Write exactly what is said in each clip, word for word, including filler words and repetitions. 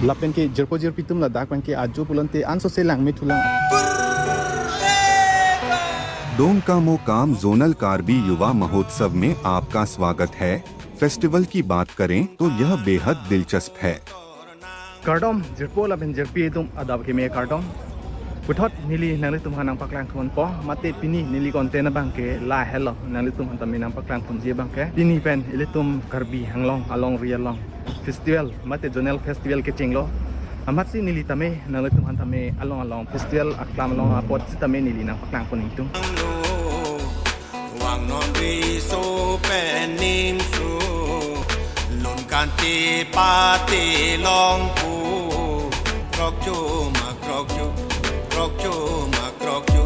Lapen ke jirpo jirpi atum, ladak abang ke ajo pulote ansose langme thulang. डोंकामोकाम जोनल कार्बी युवा महोत्सव में आपका स्वागत है। फेस्टिवल की बात करें तो यह बेहद दिलचस्प है। Kardom jirpo lapen jirpi atum, adap keme kardom. Puthot neli nanglitum aphan nangpaklang thuponpo, mate pini neli content abang ke lahelo, nanglitum aphan tame nangpaklang thuponji abang ke pini pen ilitum Karbi Anglong alongri along festival, mate zonal festival kechenglo. Amatsi neli tame nanglitum aphan tame along along festival aklam along apot sitame neli nangpaklang pon ingtung. Vang non riso pen nimso, lun kanti pati long pu. Krok chu ma krok chu, krok chu ma krok chu,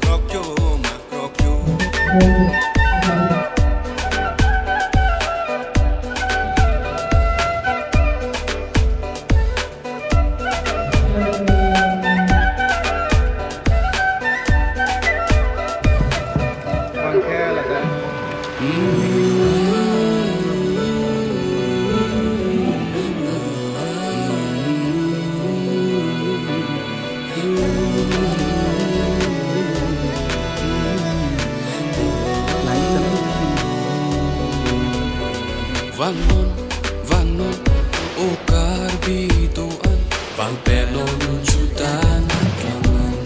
krok chu ma krok chu. Vang non, vang non, o Karbi do-an, vang pelon jutan aklaman.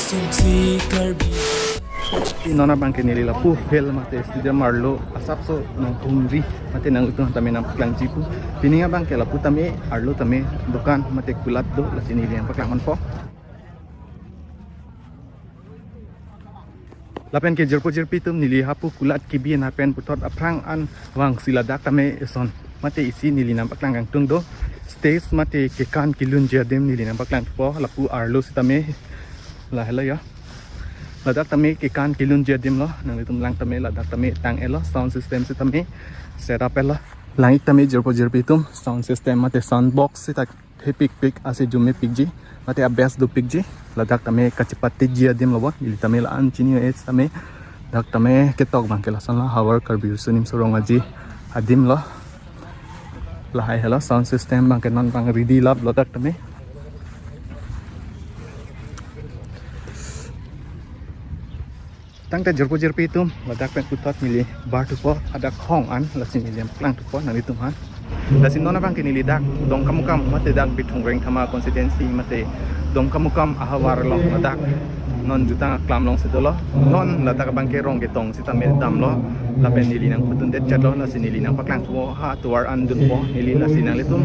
Sumsi Karbi. Non abang ke neli lapu field mate stadium arlo asapso nangkungri mate nanglitum tame nangpaklangji pu. Pini abang ke lapu tame arlo tame dukan mate kulat do, lasi neli nangpaklang ponpo. Lapen ke jirpo jirpi atum, neli hapu kulat kebi an pen puthot aphrang an vangsi ladak tame eson mate isi neli nangpaklang kangtung do. Stage mate kekan kelunji adim neli nangpaklang thupo, lapu arlo sitame lahelo ya. Ladak tame kekan kelunji adim lo, nanglitum lang tame ladak tame tang-etlo, sound system sitame set up-etlo. Lang-ik tame jirpo jirpi atum, sound system mate sound box sita thepikpik ase jume pikji, mate a-bass dopikji. Ladak tame kachepatikji adim lo bo, neli tame la-an chini-et tame. Dak tame ketok abang ke lason lo, Havar Karbi Riso Nimso Rong Aje adim lo. Lahai helo, sound system abang ke non abang ready lap lo dak tame. Tangte jirpo jirpi atum, ladak pen puthot neli bar thupo, hadak hong an, lasi neli nangpaklang thupo nanglitum aphan. Lasi non abang ke neli dak Dongkamukam mate dak Bithung Rengthama constituency mate Dongkamukam ahavar along ladak non jutang aklam alongsi dolo. Non ladak abang ke rong ketong sitame damlo, lapen neli nangpudundet chetlo, lasi neli nangpaklang thupo, ha tovar an dunpo neli, lasi nanglitum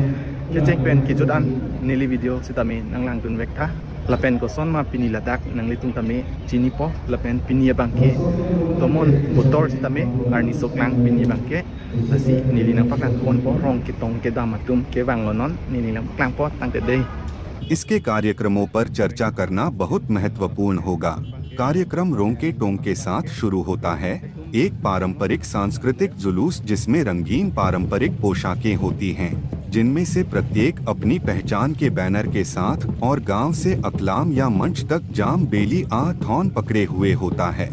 kecheng pen kejut an neli video sitame nanglangdunvek tha. Lapen koson ma pini ladak nanglitum tame chinipo, lapen pini abang ke tomon botor sitame arni soklang pini abang ke, lasi neli nangpaklang ponpo, rong ketong kedam atum kevanglo non, neli nangpaklangpo tangte dei. इसके कार्यक्रमों पर चर्चा करना बहुत महत्वपूर्ण होगा। कार्यक्रम रोंके टोंग के साथ शुरू होता है, एक पारंपरिक सांस्कृतिक जुलूस जिसमें रंगीन पारंपरिक पोशाकें होती हैं, जिनमें से प्रत्येक अपनी पहचान के बैनर के साथ और गांव से अकलाम या मंच तक जाम बेली आ थौन पकड़े हुए होता है।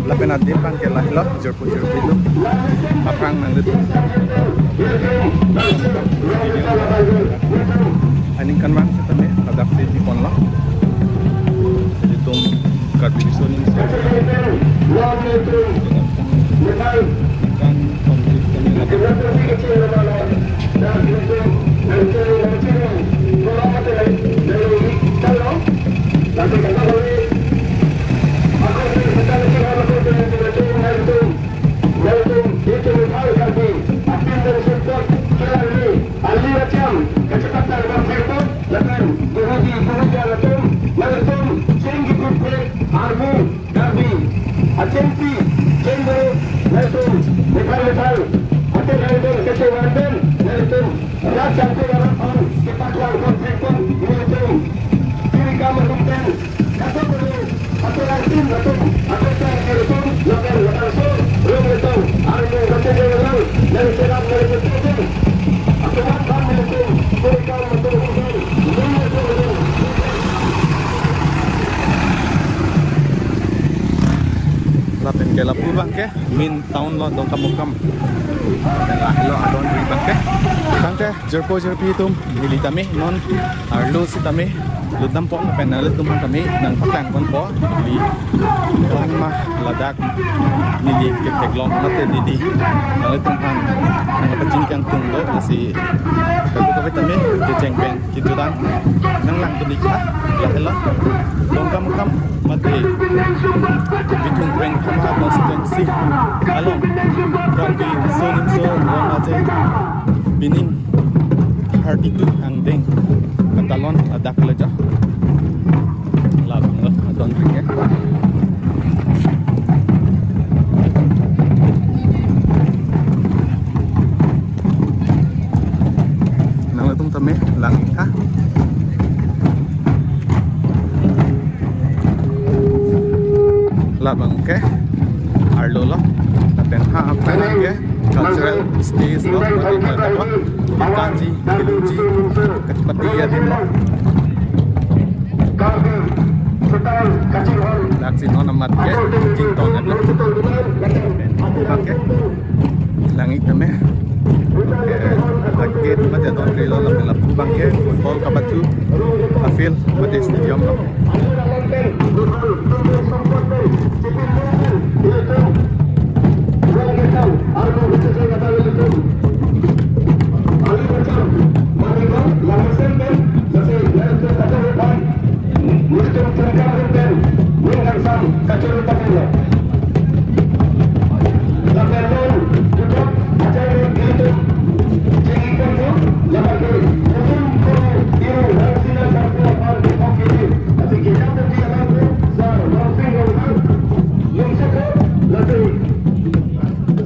Lapen adim abangke lahelo, jirpo jirpi atum. Aphrang nanglitum aningkanvang setame ladak si piponlo. Ilitum Karbi Riso Nimso. Kan complete kami ladak. Army, Karbi, agency, chengburu, nelitum, methang methang, atel atel kachevangdun, nelitum, rat jangkung arat aphan kepaklang konfliktum, nelitum, kiri kam atum pen, kaso beri, atel atum, atum, atel atum, lapen, lapen so, rong nelitum, army, kachevanglang, nelitum, nelitum, Lapen ke lapu abangke main town lo Dongkamukam. Lapen lahelo adon ri abangke. Tangte jirpo jirpi atum, neli tame non arlo sitame lutdampo lapen nanglitum aphan tame nangpaklangponpo. Neli klang ma ladak neli ketheklong mate didi. Nanglitum aphan nangpachini kangtung do, lasi kado kave tame kecheng pen kejut an nanglangdun ik tha, lahelo Dongkamukam mate Bithung Rengthama constituency along Karbi Riso Nimso Rong Aje pining thirty-two angdeng katalon adak leja. Labang lo adon ri ke. Nanglitum tame lang ik tha. Labang ke arlo lo. Lapen ha aphrang ke cultural stage lo, pati kalkatwa, kanji, kilumji, kachepate adim lo. Laksi non amat ke jingtong ave. Lapen abangke lang ik tame. Ke, agate mate adon ri lo, lapen lapu abangke football kabathu a-field mate stadium lo.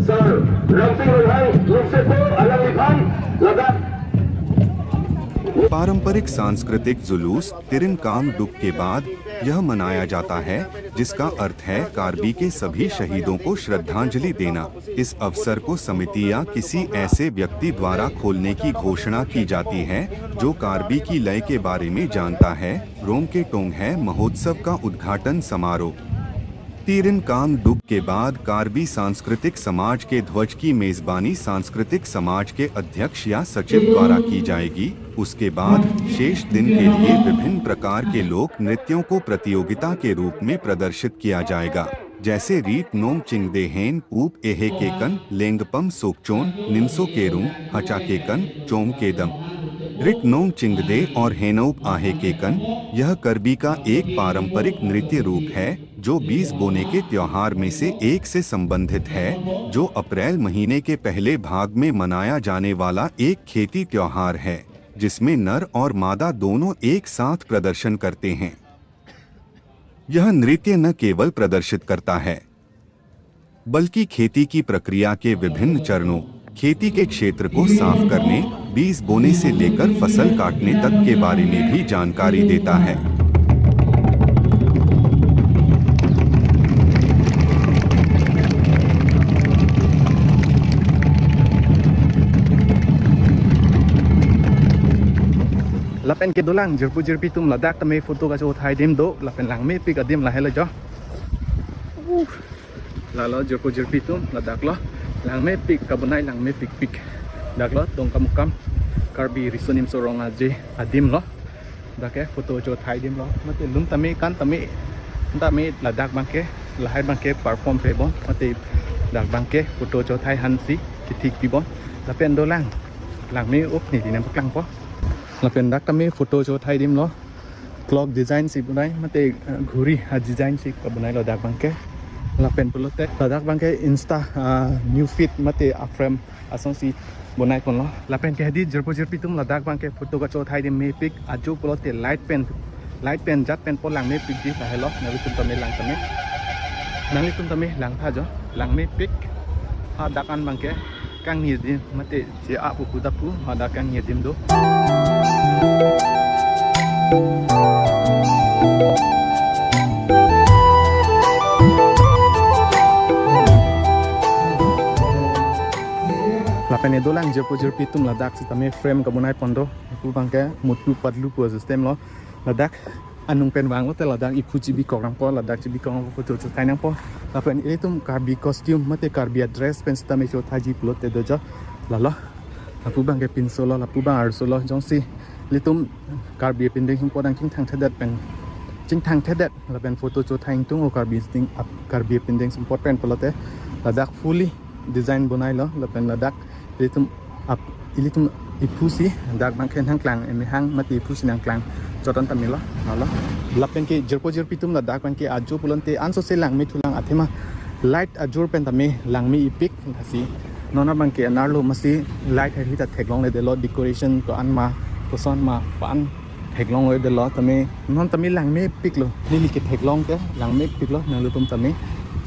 Sir Ramsing Ronghang, lungsepo alangliphan ladak. पारंपरिक सांस्कृतिक जुलूस तिरिन कांगडुक के बाद यह मनाया जाता है, जिसका अर्थ है कार्बी के सभी शहीदों को श्रद्धांजलि देना। इस अवसर को समिति या किसी ऐसे व्यक्ति द्वारा खोलने की घोषणा की जाती है, जो कार्बी की लय के बारे में जानता है। रोंगके टोंगहे महोत्सव का उद्घाटन समारोह। तिरिन कांगडुक के बाद कार्बी सांस्कृतिक समाज के ध्वज की मेजबानी सांस्कृतिक समाज के अध्यक्ष या सचिव द्वारा की जाएगी। उसके बाद शेष दिन के लिए विभिन्न प्रकार के लोक नृत्यों को प्रतियोगिता के रूप में प्रदर्शित किया जाएगा, जैसे रीट नोंग चिंगदे, हेन उप एहे केकन, लेंगपम सोकचोन, निमसो केरुंग, हचा केकन, चोम केदम। रीट नोंग चिंगदे और हेनउप आहे केकन, यह करबी का एक पारंपरिक नृत्य रूप है, जो बीस बोने के त्योहार में से एक से संबंधित है, जो अप्रैल महीने के पहले भाग में मनाया जाने वाला एक खेती त्योहार है, जिसमें नर और मादा दोनों एक साथ प्रदर्शन करते हैं। यह नृत्य न केवल प्रदर्शित करता है, बल्कि खेती की प्रक्रिया के विभिन्न चरणों, खेती के क्षेत्र को साफ करने, बीज बोने से लेकर फसल काटने तक के बारे में भी जानकारी देता है। Pen ke dolang jirpo jirpi atum, ladak tame photo kachothai adim do, lapen langmepik adim lahelo jo. Uh, lalo jirpo jirpi atum, ladak lo langmepik kabonai, langmepikpik. Dak lo Dongkamukam Karbi Riso Nimso Rong Aje adim lo. Dak ke photo chothai adim lo. Mate lun tame kan tame tame ladak abangke lahai abangke perform pebom. Mate dak abangke photo chothai aphansi kethik pibom. Lapen dolang langme-ok, neli nangpaklangpo. Lapen dak tame photo chothai adim lo. Clock design si bonai, mate, eh, ghuri adesign si kabonai lo dak abangke. Lapen pulote ladak abangke Insta, ah, new feed mate aframe asonsi bonai ponlo. Lapen ke hadi jirpo jirpi atum, ladak abangke photo kachothai adim mepik, ajo pulote light pen, light pen jat pen po langmepikji lahelo, nanglitum tame lang tame. Nanglitum tame langtha jo, langmepik. Hadak an abangke kangni adim mate che-a pu pu dapu, hadak kangni adim do. Lapen ke dolang jirpo jirpi atum, ladak sitame frame kabonai pon do. Lapu abangke mutu patlu pu system lo. Ladak anung pen vanglote ladak iphu chibikok nangpo, ladak chibikok nangpo, photo chothai nangpo. Lapen ilitum Karbi costume mate Karbi dress pen sitame chothaiji pulote do jo. Lalo. Lapu abangke pinso lo, lapu abang arso lo, jongsi ilitum Karbi apindeng sumpot nang chingthangthedet pen, chingthangthedet lapen photo chothai ingtung o Karbi sting ap Karbi apindeng sumpot pen pulote ladak fully design bonai lo, lapen ladak ilitum ap ilitum iphu si dak abangke nangklang, emehang mate iphu si nangklang chot an tame lo, lalo. Lapen ke jirpo jirpi atum, ladak abangke ajo pulote ansose langme thulang, athema light ajor pen tame langmepik lasi. Non abangke anerlo masi light hari ta theklongledetlo, decoration ko-an ma, koson ma pa-an theklongledetlo tame, non tame langmepiklo. Neli ketheklong ke langmepiklo, nanglitum tame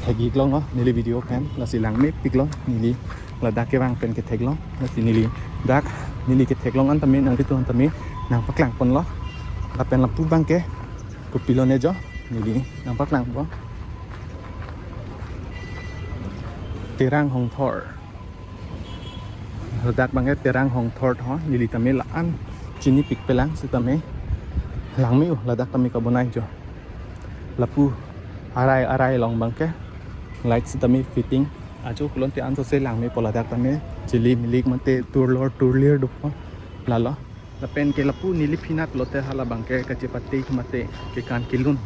thek-iklonglo neli video pen, lasi langmepiklo neli ladak kevang pen ketheklong. Lasi neli dak neli ketheklong an tame nanglitum tame nangpaklang ponlo. Lapen lapu abangke kopilo ne jo, neli nangpaklangpo. Terang Hongthor. Ladak abangke Terang Hongthor tho, neli tame la-an chinipik pelang sitame langme-o, ladak tame kabonai jo. Lapu arai arai along abangke light sitame fitting. Ajo pulote ansose langmepo ladak tame, chili milik mate turlor turlir dopo, lalo. Lapen ke lapu neli phinat lote hala abangke kachepate mate kekan kelun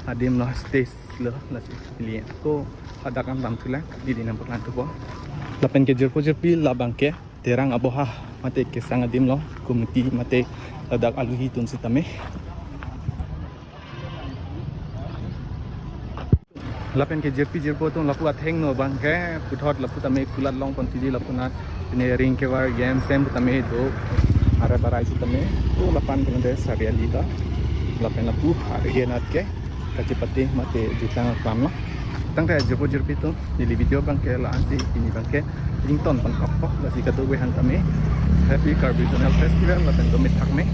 adim lo, stage lo, lasi neli ako hadak an dam thulang, neli nangpaklangthupo. Lapen ke jirpo jirpi, la abangke Terang aboha mate kesang adim lo, committee mate ladak aluhi atum sitame. Lapen ke jirpi jirpo atum, lapu athengno abangke puthot lapu tame kulat long pon tiji, lapu nat pine ring kevar game sem tame do, arai barai sitame. To lapu-an ke nang de sariali ta. Lapen lapu hari nat ke kachepate mate jutang aklam lo. Tangte jirpo jirpi atum, neli video abangke la-ansi pini abangke ringtone pon kokpo, lasi kadokave aphan tame Happy Karbi Zonal Festival lapen dome thakme.